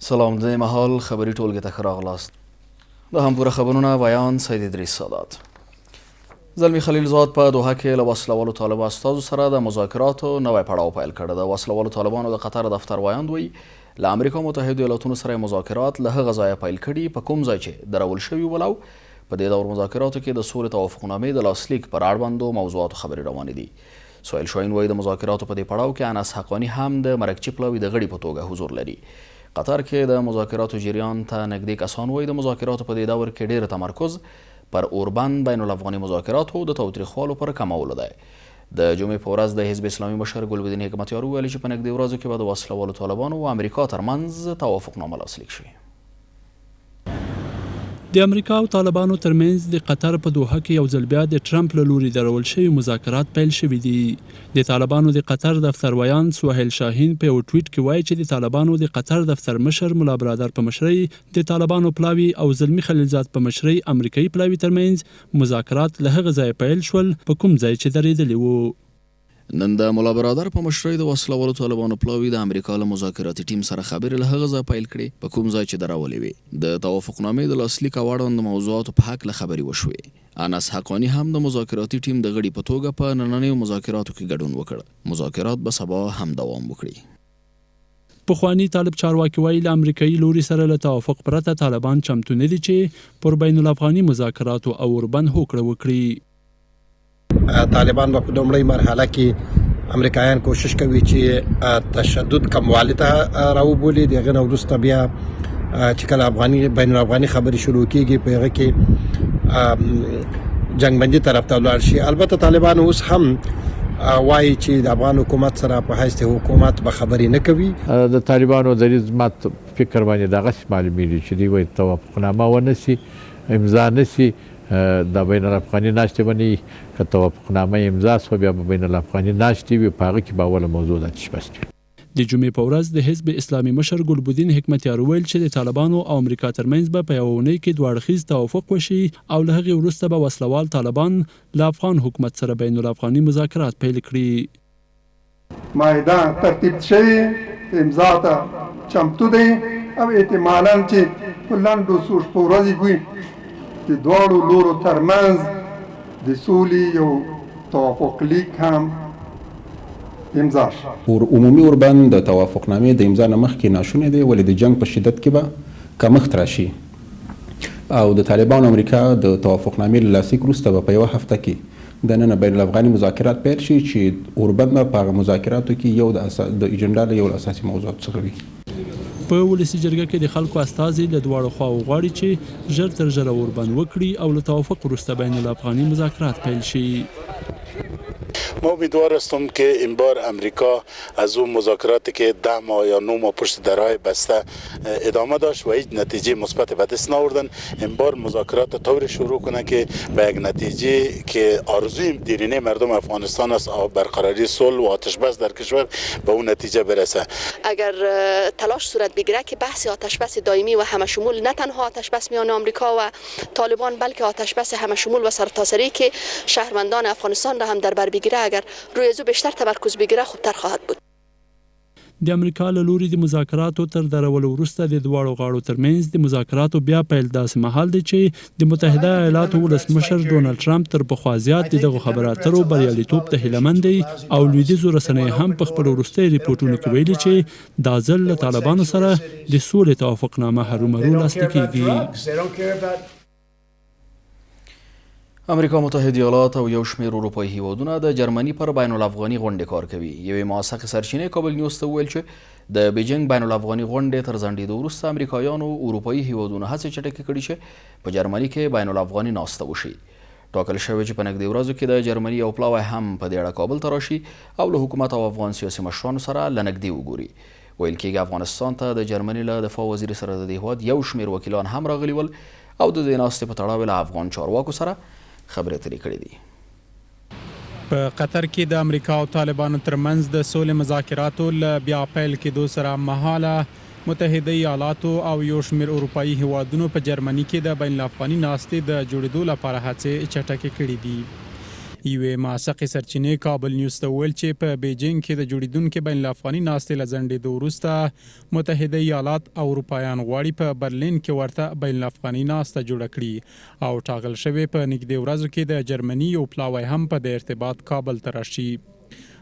سلام، د مهال خبري ټولګې ته ښه راغلاست. د هم پوره خبرونه، ویاند سید ادریس سادات. زلمی خلیلزاد په دوحه کې له وسلوالو طالب استازو سره د مذاکراتو نوی پړاو پیل کړ. د وسلوالو طالبانو د قطر دفتر ویاند وایي، له امریکا متحدو ایالاتونو سره مذاکرات له هغه ځایه پیل کړي په کوم ځای چې درول شوي ول، او په دې دور مذاکراتو کې د سولې توافقنامې د لاسلیک پر اړوندو موضوعاتو خبرې روانې دي. سهیل شاهین وایي، د مذاکراتو په دې پړاو کې انس حقاني هم د مرکچي پلاوي د غړي په توګه حضور لري. قطر کې د مذاکراتو جریان ته نږدې کسان وایي، د مذاکراتو په دې دور کې ډېر تمرکز پر اوربند، بین الافغاني مذاکراتو، د تاوتریخوالو پر کمولو دی. د جمعې په ورځ د حزب اسلامي مشر ګلبدین حکمتیار وویل چې په نږدې ورځو کې به د وسلهوالو طالبانو او امریکا ترمنځ توافقنامه لاسلیک شي. د امریکا او طالبانو ترمنځ د قطر په دوحه کې یو ځل بیا د ټرمپ له لوري درول شوي مذاکرات پیل شوي دي. د طالبانو د قطر دفتر ویاند سهیل شاهین په یو ټویټ کې وایي چې د طالبانو د قطر دفتر مشر ملا برادر په مشرۍ د طالبانو پلاوي او زلمي خلیلزاد په مشرۍ امریکایي پلاوي ترمنځ مذاکرات له هغه ځایه پیل شول په کوم ځای چې درېدلي وو. نن د ملا برادر په مشرۍ د وسله والو طالبانو پلاوي د امریکا له مذاکراتي ټیم سره خبرې له هغه ځایه پیل کړې په کوم ځای چې درولې وې. د توافقنامې د لاسلیک او اړوند موضوعاتو په هکله خبرې وشوې. انس حقاني هم د مذاکراتي ټیم د غړي په توګه په نننیو مذاکراتو کې ګډون وکړ. مذاکرات به سبا هم دوام وکړي. پخواني طالب چارواکي وايي، له امریکايي لوري سره له توافق پرته طالبان چمتو نه دي چې پر بین الافغاني مذاکراتو او اوربند هوکړه وکړي. طالبان به په لومړۍ مرحله کې امریکایان کوشش کوي چې تشدد کموالي ته راوبولي. د هغې نه وروسته بیا چې کله افغاني بین الافغاني خبرې شروع کیږي، په هغه کې جنگ بندي طرف ته لاړ شي. البته طالبان اوس هم وایي چې د افغان حکومت سره په حیث حکومت به خبرې نه کوي. د طالبانو دریځ مات فکر باندې دغسې معلومیږي چې دوی وایي توافقنامه ونه شي، امضا نه شي، دا بین الافغاني ناستې به نه وي. که توافقنامه امضا شوه، بیا به بین الافغاني ناستې وي، په هغه کې به اوله موضوع د آتش بس وي. د جمعې په ورځ د حزب اسلامي مشر ګلبدین حکمتیار وویل چې د طالبانو او امریکا ترمنځ به په یوه اونۍ کې دوه اړخیز توافق وشي او له هغې وروسته به وسله وال طالبان له افغان حکومت سره بین الافغاني مذاکرات پیل کړي. معاهده ترتیب شوې، امضا ته چمتو دی او احتمالاً چې په لنډو څو شپو ورځې کې د دواړو لورو ترمنځ د سولې یو توافق لیک هم امضا شي. عمومي اوربند د توافقنامې د امضا نه مخکې ناشونی دی، ولې د جنګ په شدت کې به کمښت راشي او د طالبانو امریکا د توافقنامې له لاسلیک وروسته به په یوه هفته کې دننه بین الافغاني مذاکرات پیل شي چې اوربند به په هغه مذاکراتو کې یو د د اجنډا له یو له اساسي موضوعاتو څخه وي. په ولسي جرګه کې د خلکو استازي له دواړو خواوو غواړي چې ژر تر ژره اوربند وکړي او له توافق وروسته بین الافغاني مذاکرات پیل شي. ما امیدوار هستم که این بار امریکا از اون مذاکراتی که 10 ماه یا 9 ماه پشت درهای بسته ادامه داشت و هیچ نتیجه مثبت به دست نآوردن، این بار مذاکرات طوری شروع کنه که به یک نتیجه که آرزوی دیرینه مردم افغانستان است، برقراری صلح و آتش بس در کشور، به اون نتیجه برسه. اگر تلاش صورت بگیره که بحث آتش بس دائمی و همه شمول، نه تنها آتش بس میان آمریکا و طالبان، بلکه آتش بس همه شمول و سرتاسری که شهروندان افغانستان را هم در بر بگیره، اگر روی ازو بیشتر تمرکز بگیره، خوبتر خواهد بود. د امریکا له لوري د مذاکراتو تر درولو وروسته د دواړو غاړو ترمنځ د مذاکراتو بیا پیل داسې مهال دی چې د متحده ایالاتو ولسمشر ډونالد ټرمپ تر پخوا زیات د دغو خبرو اترو بریالیتوب ته هیله من دی او لویدیځو رسنیو هم په خپلو وروستیو رپوټونو کې ویلي چې دا ځل له طالبانو سره د سولې توافقنامه هرومرو لاسلیکېږي. امریکا متحد ایالات او یو شمېر اروپایي هیوادونه د جرمني پر بین الافغاني غونډې کار کوي. یوې موثقې سرچینې کابل نیوز ته وویل چې د بیجینګ بین الافغاني غونډې تر ځنډېدو وروسته امریکایانو اروپایي هیوادونو هڅې چټکې کړي چې په جرمني کې بین الافغاني ناسته وشي. ټاکل شوې چې په نږدې ورځو کې د جرمني یو پلاوی هم په دې اړه کابل ته راشي او له حکومت او افغان سیاسي مشرانو سره له نږدې وګوري. ویل کېږي افغانستان ته د جرمني له دفاع وزیر سره د دې هیواد یو شمېر وکیلان هم راغلي ول او د دې ناستې په تړاو له افغان چارواکو سره خبرې اترې کړې دي. په قطر کې د امریکا او طالبانو ترمنځ د سولې مذاکراتو له بیا پیل کېدو سره مهاله، متحده ایالاتو او یو شمېر اروپايي هېوادونو په جرمني کې د بین الافغاني ناستې د جوړېدو لپاره هڅې چټکې کړې دي. یوې موثقې سرچینې کابل نیوز ته وویل چې په بیجینګ کې د جوړېدونکې بین الافغاني ناستې له ځنډېدو وروسته متحده ایالات او اروپایان غواړي په برلین کې ورته بین الافغاني ناسته جوړه کړي او ټاکل شوې په نږدې ورځو کې د جرمني یو پلاوی هم په دې ارتباط کابل ته راشي.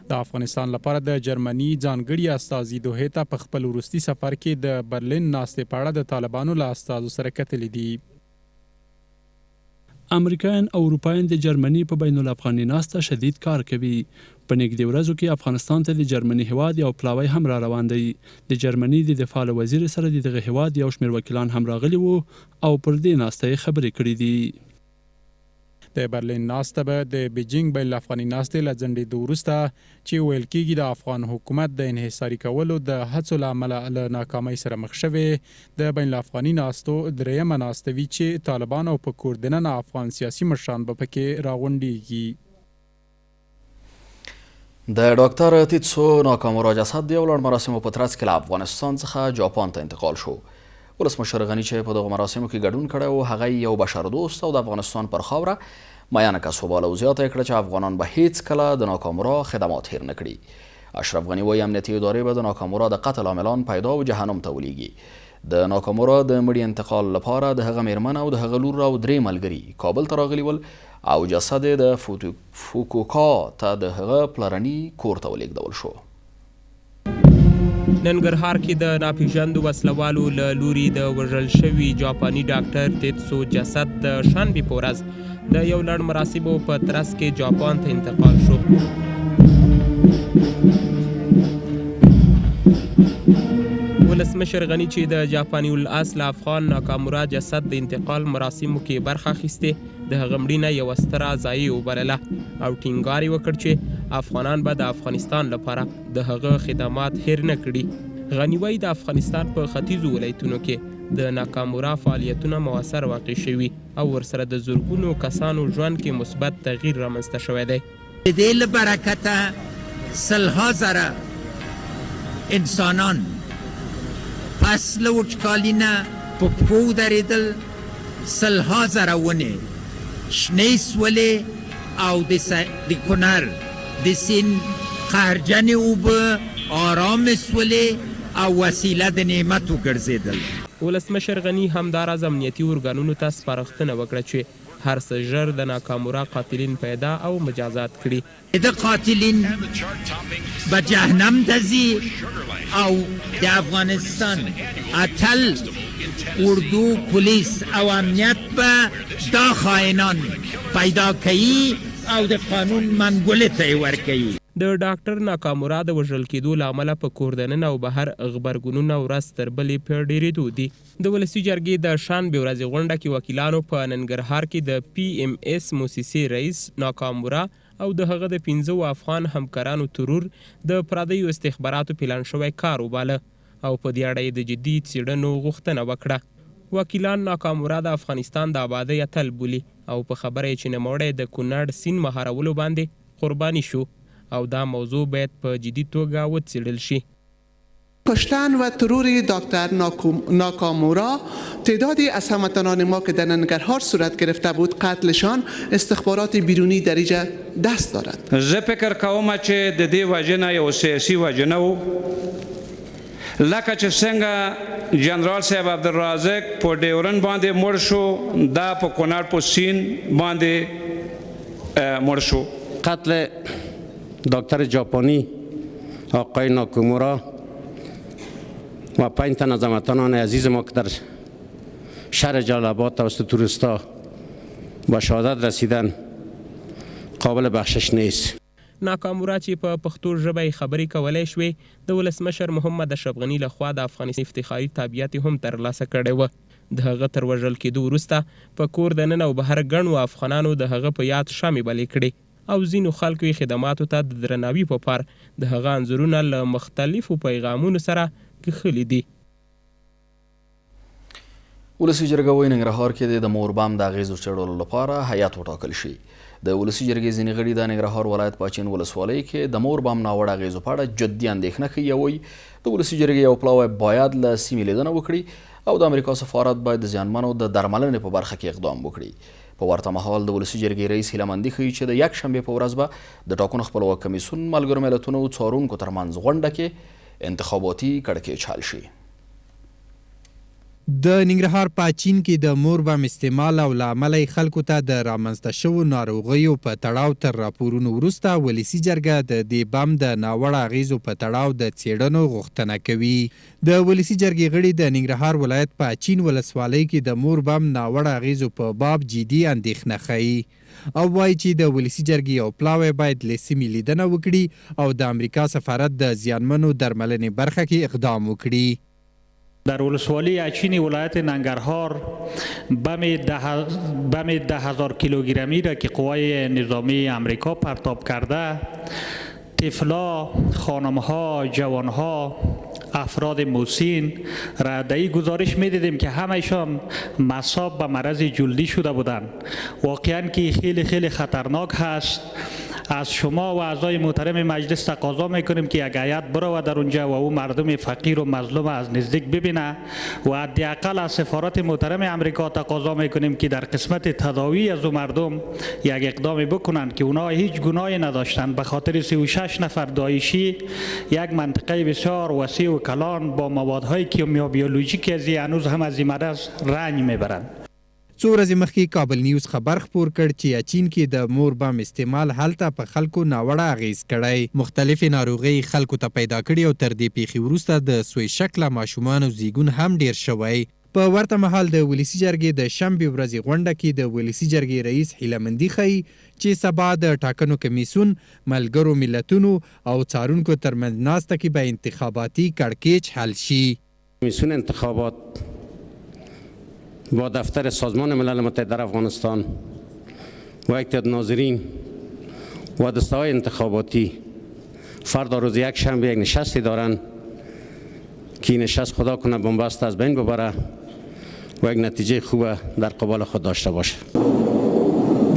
د افغانستان لپاره د جرمني ځانګړي استازي دوحې ته په خپل وروستي سفر کې د برلین ناستې په اړه د طالبانو له استازو سره کتلي دي. امریکایان او اروپایان د جرمني په بین الافغاني ناسته شدید کار کوي. په نږدې ورځو کې افغانستان ته د جرمني هېواد یو پلاوی هم را روان دی. د جرمني د دفاع له وزیر سره د دغه هېواد یو شمېر وکیلان هم راغلي وو او پر دې ناسته یې خبرې کړې دي. د برلین ناسته به د بیجینګ بین الافغاني ناستې له ځنډېدو وروسته چې ویل کېږي د افغان حکومت د انحصاري کولو د هڅو له امله له ناکامۍ سره مخ شوې، د بین الافغاني ناستو درېیمه ناسته وي چې طالبان او په کور دننه افغان سیاسي مشران به پکې راغونډېږي. د ډاکتر تیتسو ناکامورا جسد د یو لړ مراسمو په ترڅ کې له افغانستان څخه جاپان ته انتقال شو. ولسمشر غني چې په دغو مراسمو کې ګډون کړی و، هغه یې یو بشردوست او د افغانستان پر خاوره میانه کس وباله او زیاته یې کړه چې افغانان به هیڅکله د ناکامورا خدمات هیر نه کړي. اشرف غني وایي امنیتي ادارې به د ناکامورا د قتل عاملان پیدا او جهنم ته ولیږي. د ناکامورا د مړي انتقال لپاره د هغه میرمن او د هغه لور او درې ملګري کابل ته راغلي ول او جسد یې د فوکوکا ته د هغه پلرني کور ته ولیږدول شو. ننګرهار کې د ناپېژندو وسله والو له لوري د وژل شوي جاپاني ډاکټر تیتسو جسد د شنبې په ورځ د یو لړ مراسمو په ترڅ کې جاپان ته انتقال شو. ولسمشر غني چې د جاپاني الاصل افغان ناکامورا جسد د انتقال مراسمو کې برخه اخیستې، د هغه مړینه یوه ستره ضایع وبلله او ټینګار یې وکړ چې افغانان به د افغانستان لپاره د هغه خدمات هېر نه کړي. غني وایي د افغانستان په ختیځو ولایتونو کې د ناکامورا فعالیتونه موثر واقع شوي او ورسره د زرګونو کسانو ژوند کې مثبت تغییر رامنځته شوی دی. د دې له برکته سلها زره انسانان پس له وچکالي نه په پښو ودرېدل، سلها زره ونې شنې سولې او د کونړ د سیند قهرجنې اوبه آرامې سولې او وسیله د نعمت وګرځېدل. ولسمشر غني همداراز امنیتي ارګانونو ته سپارښتنه وکړه چې هر څه ژر د ناکامورا قاتلین پیدا او مجازات کړي. د ده قاتلین به جهنم ته ځي او د افغانستان اتل اردو، پولیس او امنیت به دا خاینان پیدا کوي او د قانون منګولې ته یې ورکوي. د ډاکټر ناکامورا د وژل کېدو له امله په کور دننه او بهر غبرګونونه ورځ تر بلې په ډېرېدو دي. د ولسي جرګې د شنبې ورځې غونډه کې وکیلانو په ننګرهار کې د پي اېم اېس موسسې رئیس ناکامورا او د هغه د پنځوو افغان همکارانو ترور د پردیو استخباراتو پلان شوی کار وباله او په دې اړه یې د جدي څېړنو غوښتنه وکړه. وکیلان ناکامورا د افغانستان د ابادۍ اتل بولي او په خبره یې چې نوموړی د کونړ سیند مهارولو باندې قرباني شو او دا موضوع باید په جدي توګه وڅېړل شي. کشتن و ترور دکتر ناکامورا تعدادی از هموطنان ما که در ننگرهار صورت گرفته بود قتلشان استخبارات بیرونی در اینجا دست دارد. زه فکر کوم چې د دې وژنه یو سیاسي وژنه وو لکه چې څنګه جنرال صاحب عبدالرازق په ډیورن باندې مړ شو دا په کونړ په سیند باندې مړ شو. قتل دکتر جاپانی آقای ناکومورا و 5 تن از هموطنان عزیز ما که در شهر جلال آباد توسط تروریست‌ها به شهادت رسیدن قابل بخشش نیست. ناکامورا چې په پښتو ژبه یې خبرې کولای شوې، د ولسمشر محمد اشرف غني له خوا د افغانستان افتخاري تابعیت یې هم ترلاسه کړی و. د هغه تر وژل کېدو وروسته په کور دننه او بهر ګڼو افغانانو د هغه په یاد شمعې بلې کړې او ځینو خلکو یې خدماتو ته د درناوي په پار د هغه انځورونه له مختلفو پیغامونو سره کښلي دي. ولسي جرګه وایي ننګرهار کې دې د مور بم د اغېزو څېړلو لپاره هیئت وټاکل شي. د ولسي جرګې ځینې غړي د ننګرهار ولایت په اچین ولسوالۍ کې د مور بم ناوړه اغېزو په اړه جدي اندېښنه ښيي او وایي د ولسي جرګې یو پلاوی باید له سیمې لیدنه وکړي او د امریکا سفارت باید د زیانمنو د درملنې په برخه کې اقدام وکړي. په ورته مهال د ولسي جرګې رئیس هیله مندي ښيي چې د یکشنبې په ورځ به د ټاکنو خپلواک کمیسیون، ملګرو ملتونو او څارونکو ترمنځ غونډه کې انتخاباتي کړکېچ حل شي. د ننګرهار په اچین کې د مور بم استعمال او له امله یې خلکو ته د رامنځته شوو ناروغیو په تړاو تر راپورونو وروسته ولسي جرګه د دې بم د ناوړه اغېزو په تړاو د څېړنو غوښتنه کوي. د ولسي جرګې غړي د ننګرهار ولایت په اچین ولسوالۍ کې د مور بم ناوړه اغېزو په باب جدي اندېښنه ښيي او وايي چې د ولسي جرګې یو پلاوی باید له سیمې لیدنه وکړي او د امریکا سفارت د زیانمنو درملنې برخه کې اقدام وکړي. در ولسوالی اچین ولایت ننگرهار بم 10,000 کیلوگرمی را که قوای نظامی امریکا پرتاب کرده، طفلا، خانمها، جوانها، افراد موسین را در این گزارش می دیدیم که همهشان مصاب به مرض جلدی شده بودند. واقعا که خیلی خیلی خطرناک هست. از شما و اعضای محترم مجلس تقاضا میکنیم که یک هیئت برود در اونجا و او مردم فقیر و مظلوم از نزدیک ببینه و حداقل از سفارت محترم امریکا تقاضا میکنیم که در قسمت تداوی از او مردم یک اقدام بکنند که اونا هیچ گناهی نداشتند. به خاطر 36 نفر داعشی یک منطقه بسیار وسیع و کلان با موادهای کیمیا بیولوژیک از هنوز هم از این مرض رنج میبرند. څو ورځې مخکې کابل نیوز خبر خپور کړ چې اچین کې د مور بم استعمال هلته په خلکو ناوړه اغېز کړی، مختلفې ناروغۍ یې خلکو ته پیدا کړي او تر دې پېښې وروسته د سوی شکله ماشومانو زېږون هم ډېر شوی. په ورته مهال د ولسي جرګې د شنبې ورځې غونډه کې د ولسي جرګې رئیس هیله مندي ښيي چې سبا د ټاکنو کمېسیون، ملګرو ملتونو او څارونکو ترمنځ ناسته کې به انتخاباتي کړکېچ حل شي. کمیسیون انتخابات با دفتر سازمان ملل متحد در افغانستان و یک تعداد ناظرین و دسته‌های انتخاباتی فردا روز یک شنبه یک نشستی دارند که این نشست خدا کنه بنبست از بین ببره و یک نتیجه خوب در قبال خود داشته باشه.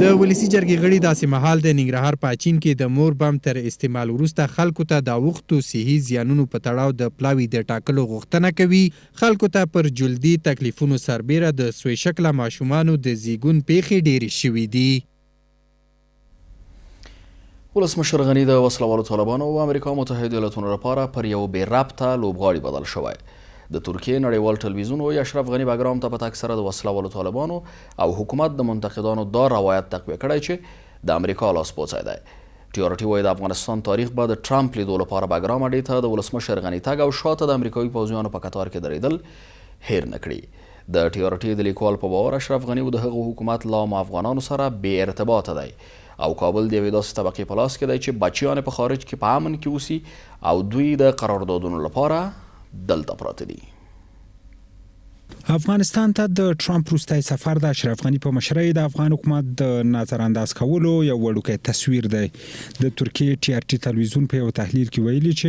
د ولسي جرګې غړي داسې مهال د ننګرهار په اچین کې د مور بم تر استعمال وروسته خلکو ته د اوښتو صحي زیانونو په تړاو د پلاوي د ټاکلو غوښتنه کوي، خلکو ته پر جلدي تکلیفونو سربېره د سوی شکله ماشومانو د زیږون پېښې ډېرې شوې دي. ولسمشر غني د وسلوالو طالبانو او امریکا متحدو ایالتونو لپاره پر یو بې ربطه لوبغاړي بدل شوی. د ترکیې نړیوال ټلویزیون وایي اشرف غني بګرام ته په تګ سره د وسلوالو طالبانو او حکومت د منتقدانو دا روایت تقویه کړی چې د امریکا لاسپوڅی دی. ټي آر ټي وایي د افغانستان تاریخ به د ټرمپ لیدو لپاره بګرام اډې ته د ولسمشر غني تګ او شاته د امریکایي پوځیانو په کتار کې درېدل هېر نه کړي. د ټي آر ټي د لیکوال په باور اشرف غني او د هغه حکومت لا عامو افغانانو سره بې ارتباطه دی او کابل د یوې داسې طبقې په لاس کې دی چې بچیان یې په خارج کې په امن کې اوسي او دوی د قراردادونو لپاره دلته پراته دي. افغانستان ته د ټرمپ وروستی سفر د اشرف غني په مشرۍ د افغان حکومت د نظرانداز کولو یو وړوکی تصویر دی. د ترکیې ټي ار ټي تلویزیون په یوه تحلیل کې ویلي چې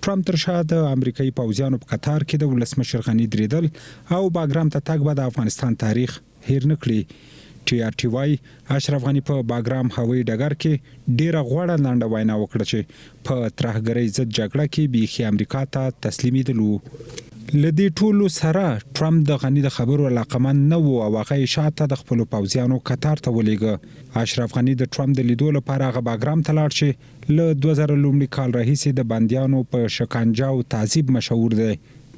ټرمپ تر شا د امریکايي پوځیانو په کتار کې د ولسمشر غني درېدل او باګرام ته تګ به د افغانستان تاریخ هېر نه کړي. ټي ار ټي وايي، اشرف غني په باګرام هوایي ډګر کې ډېره غوړه لنډه وینا وکړه چې په ترهګرۍ ضد جګړه کې بیخي امریکا ته تسلیمېدل وو. له دې ټولو سره ټرمپ د غني د خبرو علاقمند نه وو او هغه یې شاته د خپلو پوځیانو کتار ته ولېږه. اشرف غني د ټرمپ د لیدو لپاره هغه باګرام ته لاړ چې له 2000 لومړي کال راهیسې د بندیانو په شکنجه او تعذیب مشهور دی.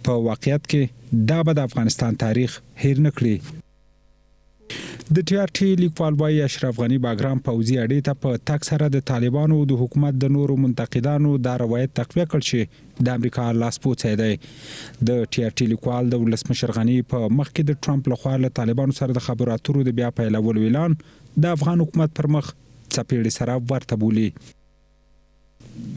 په واقعیت کې دا به د افغانستان تاریخ هېر نه کړي. د ټي آر ټي لیکوال وايي، اشرف غني باګرام پوځي اډې ته په تګ سره د طالبانو او د حکومت د نورو منتقدانو دا روایت تقویه کړ چې د امریکا لاسپوڅی دی. د ټي آر ټي لیکوال د ولسمشر غني په مخ کې د ټرمپ له خوا له طالبانو سره د خبرو اترو د بیا پیلولو اعلان د افغان حکومت پر مخ څپېړې سره ورته بولي.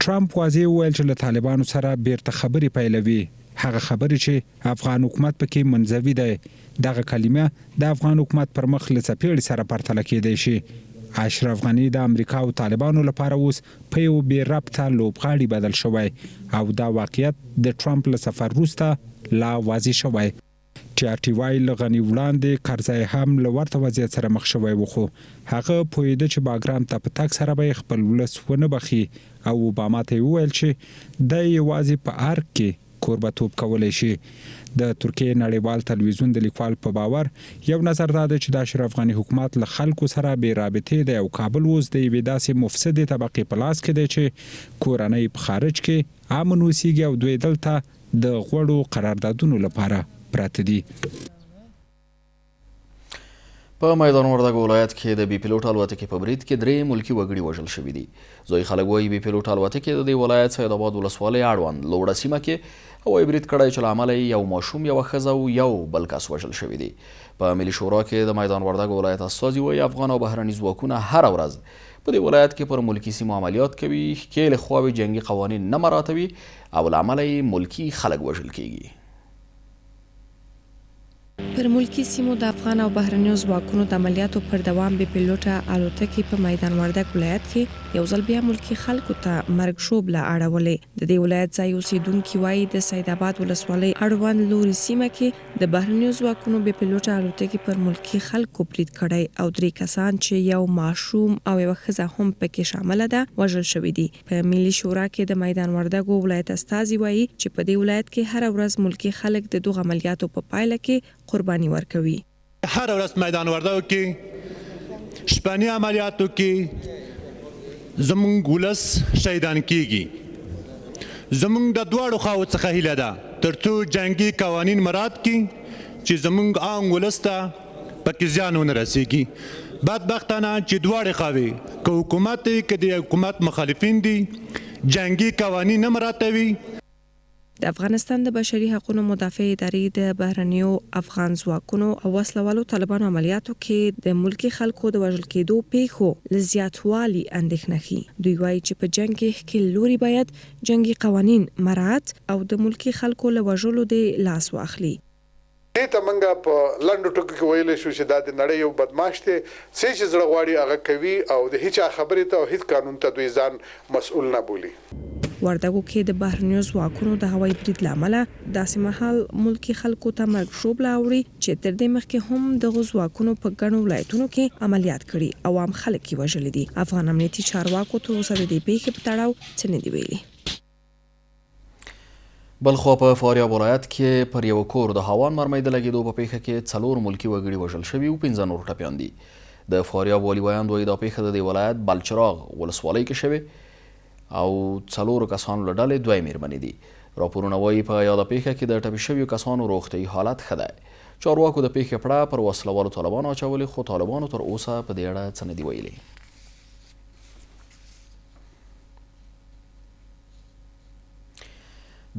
ټرمپ واضح وویل چې له طالبانو سره بېرته خبرې پیلوي، هغه خبرې چې افغان حکومت په کې منزوي دی. دغه کلمه د افغان حکومت پر مخ له څپېړې سره پرتله کېدای شي. اشرف غني د امریکا او طالبانو لپاره اوس په یو بې ربطه لوبغاړي بدل شوی او دا واقعیت د ټرمپ له سفر وروسته لا واضح شوی. ټي ار ټي وايي، له غني وړاندې کرزی هم له ورته وضعیت سره مخ شوی و، خو هغه پوهېده چې باګرام ته په تګ سره به یې خپل ولس ونه بخښي او اوباما ته یې وویل چې دی یوازې په ارګ کې کوربه توب کولی شي. د ترکیې نړیوال تلویزیون د لیکوال په باور، یو نظر دا دی چې د اشرف غني حکومت له خلکو سره بې رابطې دی او کابل اوس د یوې داسې مفسدې طبقې په لاس کې دی چې کورنۍ په خارج کې امن اوسیږي او دوی دلته د غوړو قراردادونو لپاره پراته دي. په میدان وردګو ولایت کې د بې پیلوټه الوتکې په برید کې درې ملکي وګړي وژل شوي دي. ځایي خلک وایي بې پیلوټه الوتکې د دې ولایت سید آباد ولسوالۍ اړوند لوړه سیمه کې هوایي برید کړی چې له امله یې یو ماشوم، یوه ښځه او یو بل کس وژل شوي دي. په ملي شورا کې د میدان وردګو ولایت استازي وایي افغان او بهرني ځواکونه هره ورځ په دې ولایت کې پر ملکي سیمو عملیات کوي، ښکېلې خواوې جنګي قوانین نه مراعتوي او له امله یې ملکي خلک وژل کېږي. پر ملکي سیمو د افغان او بهرنیو ځواکونو د عملیاتو پر دوام بې پیلوټه الوتکې په میدان وردګ ولایت کې یو ځل بیا ملکي خلکو ته مرګ ژوبله اړولې. د دې ولایت ځايي اوسېدونکي وايي، د سید اباد ولسوالۍ اړوند لوري سیمه کې د بهرنیو ځواکونو بې پیلوټه الوتکې پر ملکي خلکو برید کړی او درې کسان چې یو ماشوم او یوه ښځه هم په کې شامله ده، وژل شوي دي. په ملي شورا کې د میدان وردګو ولایت استازي وايي چې په دې ولایت کې هره ورځ ملکي خلک د دغو عملیاتو په پایله کې قرباني ورکوي. هره ورځ په میدان وردګو کې شپني عملیاتو کې زموږ ولس شهیدان کیږي. زموږ د دواړو خواوو څخه هیله ده ترڅو جنګي قوانین مراعات کړي چې زموږ عام ولس ته پکې زیان ونه رسیږي. بدبختانه چې دواړې خواوې که حکومت دی که د حکومت مخالفین دي جنګي قوانین نه مراعتوي. د افغانستان د بشري حقونو مدافع ادارې د بهرنيو افغان ځواکونو او وسله والو طالبانو عملياتو کې د ملکي خلکو د وژل کېدو پېښو له زياتوالي اندېښنه ښي. دوی وايي چې په جنګ کې ښکېل لوري بايد جنګي قوانين مراعت او د ملکي خلکو له وژلو دې لاس واخلي. دې ته مونږ په لنډو ټکو کې ویلی شو چې دا د نړۍ یو بدمعاش دی، څه یې چې زړه غواړي هغه کوي او د هیچا خبرې ته او هیڅ قانون ته دوی ځان مسؤل نه بولي. وردګو کې د بهرنیو ځواکونو د هوایي برید له امله داسې مهال ملکي خلکو ته مرګ ژوبله اوړي چې تر دې مخکې هم دغو ځواکونو په ګڼو ولایتونو کې عملیات کړي او عام خلک یې وژلي دي. افغان امنیتي چارواکو تر اوسه د دې پېښې په تړاو څه نه دي ویلي. بلخوا په فاریاب ولایت کې پر یوه کور د هاوان مرمۍ د لګېدو په پېښه کې څلور ملکي وګړي وژل شوي او پنځه نور ټپیان دي. د فاریاب والي ویاند وایي دا پېښه د دې ولایت بلچراغ ولسوالۍ کې شوې او څلورو کسانو له ډلې دوه مېرمنې دي. راپورونه وایي په یاده پېښه کې د ټپي شویو کسانو روغتیايي حالت ښه دی. چارواکو د پېښې پړه پر وسله والو طالبانو اچولې خو طالبانو تر اوسه په دې اړه څه نه دي ویلي.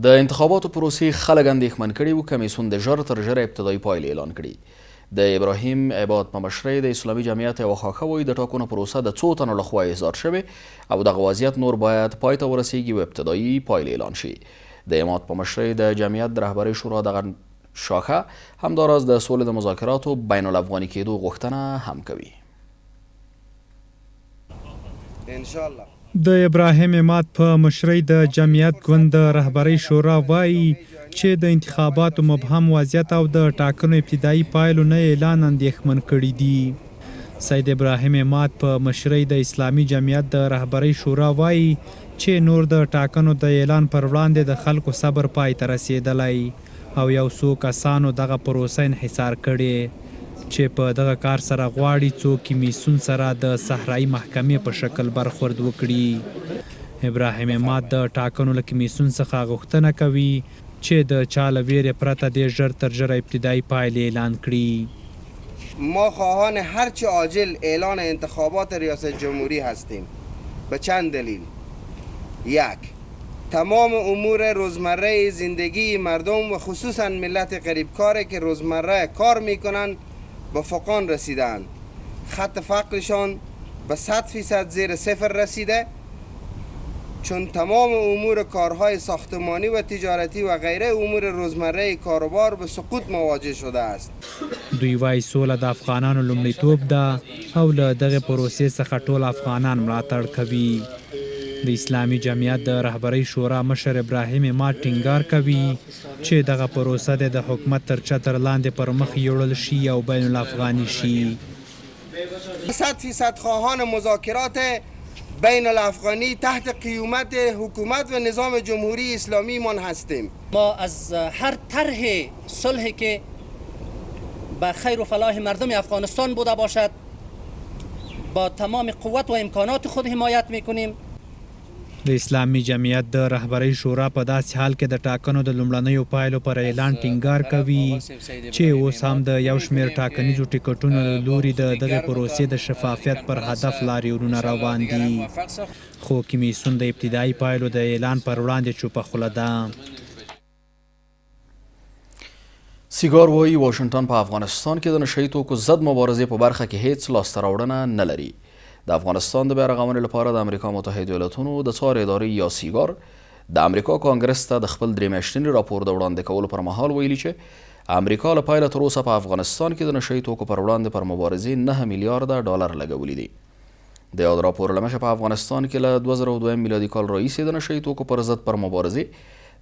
د انتخاباتو پروسې خلک اندېښمن کړي وو، کمیسیون د ژر تر ژره ابتدایي پایلې اعلان کړي. د ابراهیم عباد په مشرۍ د اسلامي جمعیت یوه ښاخه وایي د ټاکنو پروسه د څو تنو لخوا احضار شوې او دغه وضعیت نور باید پای ته ورسیږي او ابتدایي پایلې اعلان شي. د عماد په مشرۍ د جمعیت د رهبرۍ شورا دغه شاخه همداراز د سولې د مذاکراتو بین الافغاني کېدو غوښتنه هم کوي. د ابراهیم عماد په مشرۍ د جمعیت ګوند د رهبرۍ شورا وايي چې د انتخاباتو مبهم وضعیت او د ټاکنو ابتدايي پایلو نه اعلان اندېښمن کړي دي. سید ابراهیم عماد په مشرۍ د اسلامي جمعیت د رهبرۍ شورا وايي چې نور د ټاکنو د اعلان پر وړاندې د خلکو صبر پای ته رسېدلی. او یو څو کسانو دغه پروسه انحصار کړې چې په دغه کار سره غواړي څو کمیسیون سره د صحرایي محکمې په شکل برخورد وکړي. ابراهیم عماد د ټاکنو له کمیسیون څخه غوښتنه کوي چې د چا له ویرې پرته دې ژر تر ژره ابتدایي پایلې اعلان کړي. ما خواهان هرچه عاجل اعلان انتخابات ریاست جمهوری هستیم به چند دلیل، یک. تمام امور روزمره زندگی مردم و خصوصا ملت غریبکار که روزمره کار میکنند به فقان رسیدند خط فقرشان به 100 فیصد زیر صفر رسیده چون تمام امور کارهای ساختمانی و تجارتی و غیره امور روزمره کاروبار به سقوط مواجه شده است. دوی وايي، سوله د افغانانو لومړیتوب ده او له دغې پروسې څخه ټول افغانان ملاتړ کوي. د اسلامي جمعیت د رهبرۍ شورا مشر ابراهیم عماد ټینګار کوي چې دغه پروسه دې د حکومت تر چتر لاندې پر مخ یوړل شي او بین الافغاني شي. صد فیصد خواهان مذاکرات بین الافغانی تحت قیومت حکومت و نظام جمهوری اسلامی من هستیم. ما از هر طرح صلح که به خیر و فلاح مردم افغانستان بوده باشد با تمام قوت و امکانات خود حمایت میکنیم. د اسلامي جمعیت د رهبرۍ شورا په داسې حال کې د ټاکنو د لومړنیو پایلو پر اعلان ټینګار کوي چې اوس هم د یو شمېر ټاکنیزو ټکټونو له لوري د دغې پروسې د شفافیت پر هدف لاریونونه روان دي، خو کمیسیون د ابتدايي پایلو د اعلان پر وړاندې چوپه خوله ده. سیګار وايي، واشنګټن په افغانستان کې د نشه يي توکو ضد مبارزې په برخه کې هېڅ لاسته راوړنه نه لري. د افغانستان د بیارغونې لپاره د امریکا متحدو ایالتونو د څار ادارې یا سیګار د امریکا کانګرس ته د خپل درې میاشتني راپور د وړاندې کولو پر مهال ویلي چې امریکا له پیله تر اوسه په افغانستان کې د نشه يي توکو پر وړاندې پر مبارزې 9 میلیارده ډالر لګولي دي. د یاد راپور له مخې په افغانستان کې له 2002 میلادي کال راهیسې د نشه يي توکو پر ضد پر مبارزې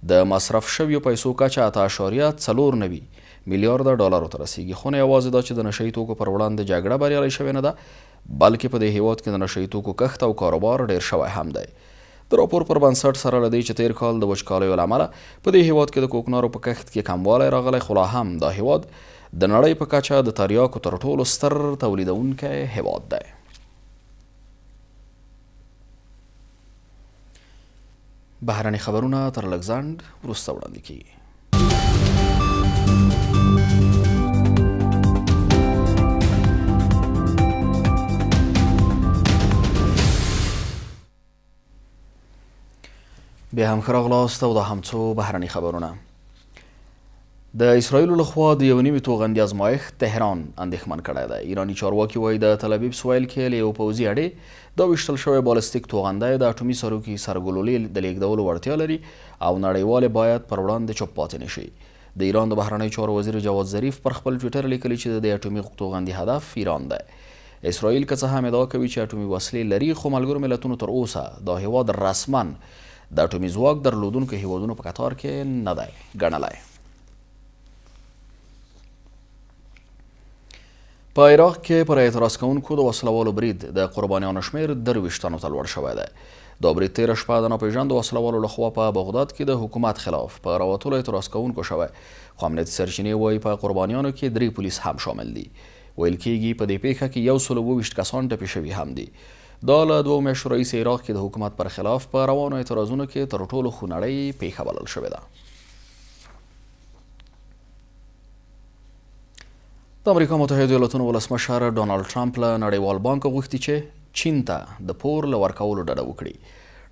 د مصرف شویو پیسو کچه 8.94 میلیارده ډالرو ته رسیږي. خو نه یوازې دا چې د نشه يي توکو پر وړاندې جګړه بریالۍ شوې نه ده، بلکې په دې هیواد کې د نشه يي توکو کښت او کاروبار ډیر شوی هم دی. د راپور پر بنسټ سره له دې چې تیر کال د وچکالیو له امله په دې هیواد کې د کوکنارو په کښت کې کموالی راغلی، خو لا هم دا هیواد د نړۍ په کچه د تریاکو تر ټولو ستر تولیدونکی هیواد دی. بهرني خبرونه تر لږ ځنډ وروسته وړاندې کیږي. بیا هم ښه راغلاست او دا هم څو بهرني خبرونه. د اسراییلو لخوا د یو نوي توغندي ازمایښت تهران اندېښمن کړی دی. ایراني چارواکي وایي د تل ابیب سویل کې له یو پوځي اډې دا ویشتل شوی بالستیک توغندی د اټومي سروکي سرګلولې د لیږدولو وړتیا لري او نړیوال باید پر وړاندې چوپ پاتې نه شي. د ایران د بهرنیو چارو وزیر جواد ظریف پر خپل ټویټر لیکلي چې د دې اټومي توغندي هدف ایران دی. اسراییل که څه هم ادعا کوي چې اټومي وسلې لري، خو ملګرو ملتونو تر اوسه دا هیواد رسما د اټومي ځواک درلودونکو هیوادونو په کتار کې نه دی ګڼلی. په عراق کې پر اعتراض کوونکو د وسلوالو برید د قربانیانو شمېر 23 تنو ته لوړ شوی دی. دا برید تېره شپه د ناپېژاندو وسلوالو لخوا په بغداد کې د حکومت خلاف په راوتلو اعتراض کوونکو شوی، خو امنیتي سرچینې وایي په قربانیانو کې 3 پولیس هم شامل دي. ویل کیږي په دې پیښه کې 127 کسان ټپي شوي هم دي. دا له 2 میاشتو راهیسې عراق کې د حکومت پر خلاف په روانو اعتراضونو کې تر ټولو خونړۍ پیښه بلل شوې ده. د امریکا متحدو ایالتونو ولسمشر ډونالډ ټرمپ له نړیوال بانک غوښتي چې چین ته د پور له ورکولو ډډه وکړي.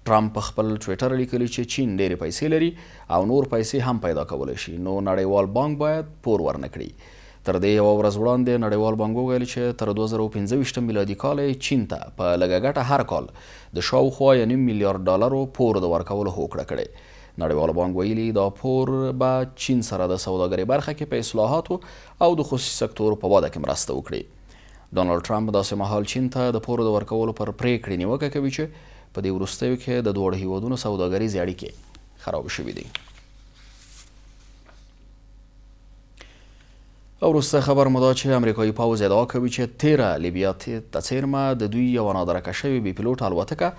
ټرمپ په خپل ټویټر لیکلي چې چین ډېرې پیسې لري او نور پیسې هم پیدا کولی شي، نو نړیوال بانک باید پور ورنه کړي. تر دې یوه ورځ وړاندې نړیوال بانک وویل چې تر 2025 میلادي کاله یې چین ته په لږه ګټه هر کال د شاوخوا 1.5 میلیارډ ډالرو پور د ورکولو هوکړه کړې. نړیوال بانک ویلي دا پور به چین سره د سوداګرۍ برخه کې په اصلاحاتو او د خصوصي سکتور په وده کې مرسته وکړي. ډونالډ ټرمپ داسې مهال چین ته د پور د ورکولو پر پرېکړې نیوکه کوي چې په دې وروستیو کې د دواړو هیوادونو سوداګریزې اړیکې خرابې شوې دي. او وروستی خبر مو دا چې امریکایي پوځ ادعا کوي چې تیره لیبیا ته څېرمه د دوی یوه نادرکه شوې بې پیلوټه الوتکه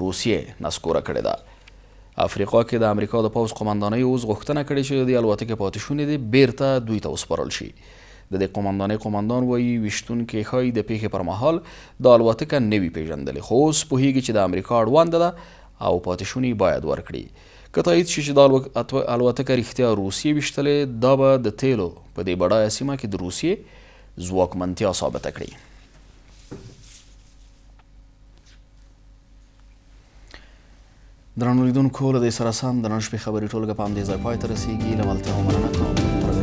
روسیې نسکوره کړې ده. افریقا کې د امریکا د پوځ قومندانۍ اوس غوښتنه کړې چې د دې الوتکې پاتې شونې دې بیرته دوی ته وسپارل شي. د دې قومندانۍ قومندان وایي ویشتونکي ښایي د پیښې پر مهال دا الوتکه نه وي پیژندلې، خو اوس پوهیږي چې د امریکا اړوند ده او پاتې شوني باید ورکړي. که تایید شي چې دا الوتکه رښتیا روسیې ویشتلې، دا به د تیلو په دې بډایه سیمه کې د روسیې ځواکمنتیا ثابته کړي. درنو لیدونکو، له دې سره سم د نن شپې خبري ټولګه په همدې ځای پای ته رسیږي. له ملتیا مو مننه کوم.